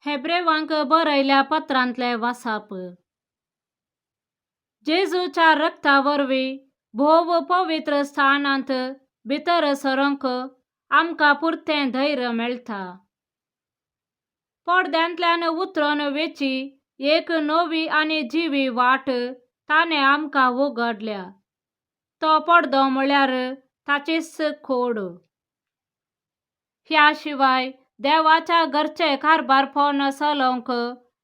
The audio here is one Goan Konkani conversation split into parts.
हेब्रेवांक बरयल्या पत्रांतलें वासाप. जेजूच्या रक्ता वरवीं भोव पवित्र स्थानांत भितर सरूंक आमकां पुरतें धैर्य मेळटा. पडद्यांतल्यान उतरून वेची एक नवी आनी जिवी वाट ताणें आमकां उगडल्या. तो पडदो म्हळ्यार ताचीच खोड. ह्या शिवाय देवाच्या घरचे कारभारपण चलोवंक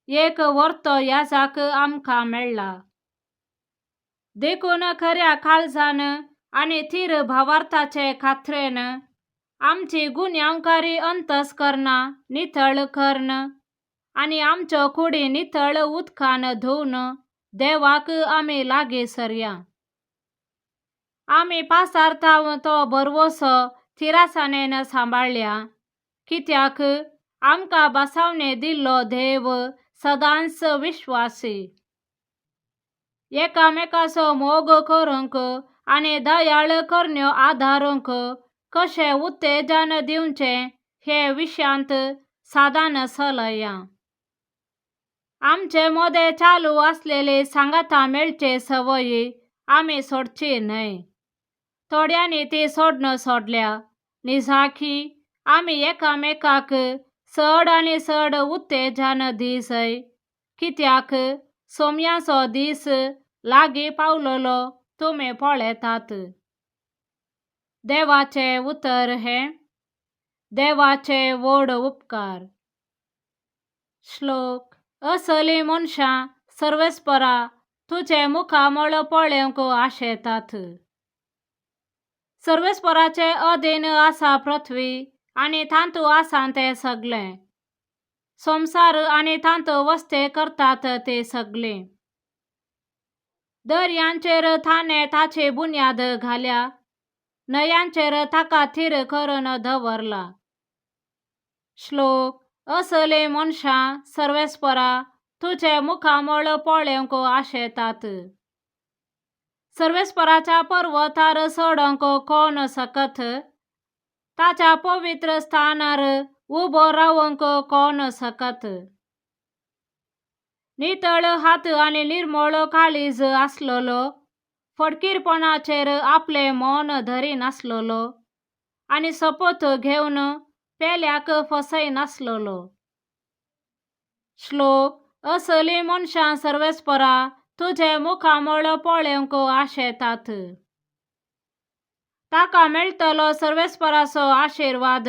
एक व्हरतो याजाक आमकां मेळ्ळा. देखून खऱ्या काळजान आनी थीर भावार्थाचे खात्रेन आमची गुन्यांवकारी अंतस्करणां नितळ करून आनी आमच्यो कुडी नितळ उदकान धुवन देवाक आमी लागीं सरया. आमी पासारताव तो भरवंसो थिरासाणेन सांबाळया, कित्याक आमकां बसावणे दिल्लो देव सदांच विश्वासी. एकामेकाचो मोग करूंक आनी दयाळ करण्यो आदारूंक कशें उत्तेजन दिवचें हे विशयांत सादान चलया. आमचे मदें चालू आसलेली सांगाता मेळचे संवयी आमी सोडची न्हय. थोड्यांनी ती सोडन सोडल्या. निजाकी आमी एकामेकाक चड आनी चड उत्तेजन दिसय, कित्याक सोम्याचो दीस लागीं पावलेलो तुमी पळयतात. देवाचें उतर हें. देवाचे व्हड उपकार. श्लोक. असलीं मनशां सर्वेस्परा तुजें मुखामळ पळोवंक आशेतात. सर्वेस्पराचे अधीन आसा पृथ्वी आनी तातूंत आसा तें सगळें, संवसार आनी तातूंत वस्ते करतात ते सगळे. दर्यांचेर ताणें ताची बुन्याद घाल्या, न्हंयांचेर ताका थीर करून दवरला. श्लोक. असलीं मनशां सर्वेस्परा तुजें मुखामळ पळोवंक आशेतात. सर्वेस्पराच्या पर्वतार चडोवंक कोण शकत? ताच्या पवित्र स्थानार उबो रावंक कोण शकत? नितळ हात आनी निर्मळ काळीज आसलेलो, फटकीरपणाचेर आपलें मन धरिनासलेलो आनी सोपत घेवन पेल्याक फसयनासलेलो. श्लोक. असलीं मनशां सर्वेस्परा तुजें मुखामळ पळोवंक आशेतात. ताका मेळटलो सर्वेस्पराचो आशिर्वाद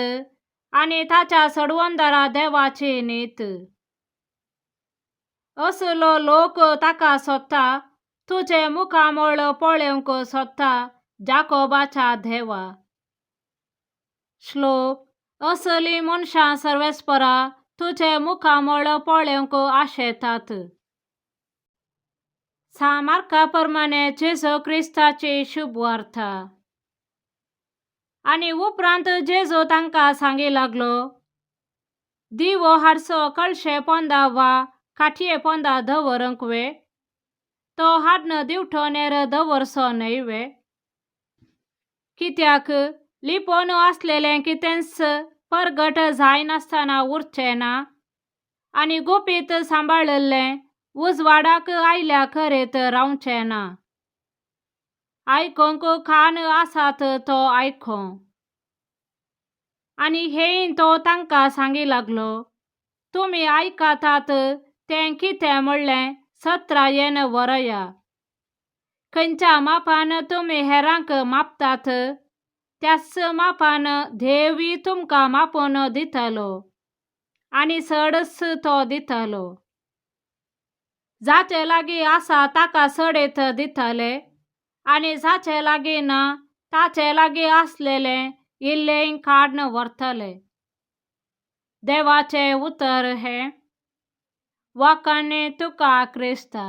आनी ताच्या सडवंदरा देवाची नीत. असलो लोक ताका सोदता, तुजें मुखामळ पळोवंक सोदता जाकोबाच्या देवा. श्लोक. असलीं मनशां सर्वेस्परा तुजें मुखामळ पळोवंक आशेतात. मार्का प्रमाणे जेजू क्रिस्ताची शुभवार्ता. आनी उपरांत जेजू तांकां सांगी लागलो, दिवो हाडचो कळशे पोंदा वा काठये पोंदा दवरूंक वे? तो हाडन दिवटोनेर दवरचो न्हय वे? कित्याक लिपोवन आसलेलें कितेंच परगट जायनासतना उरचें ना आनी गुपीत सांबाळिल्लें उजवाडाक आयल्या करीत रावचें ना. आयकूंक कान आसात तो आयकों. आनी हेय तो तांकां सांगी लागलो, तुमी आयकतात तें कितें म्हणलें सत्रायेन वरया. खंयच्या मापान तुमी हेरांक मापतात त्याच मापान देवी तुमकां मापून दितलो आनी चडच तो दितलो. जाचे लागीं आसा ताका चडीत दितले आनी जाचे लागीं ना ताचे लागीं आसलेलें इल्लें काडून व्हरतले. देवाचें उतर हें. वाखाणे तुका क्रिस्ता.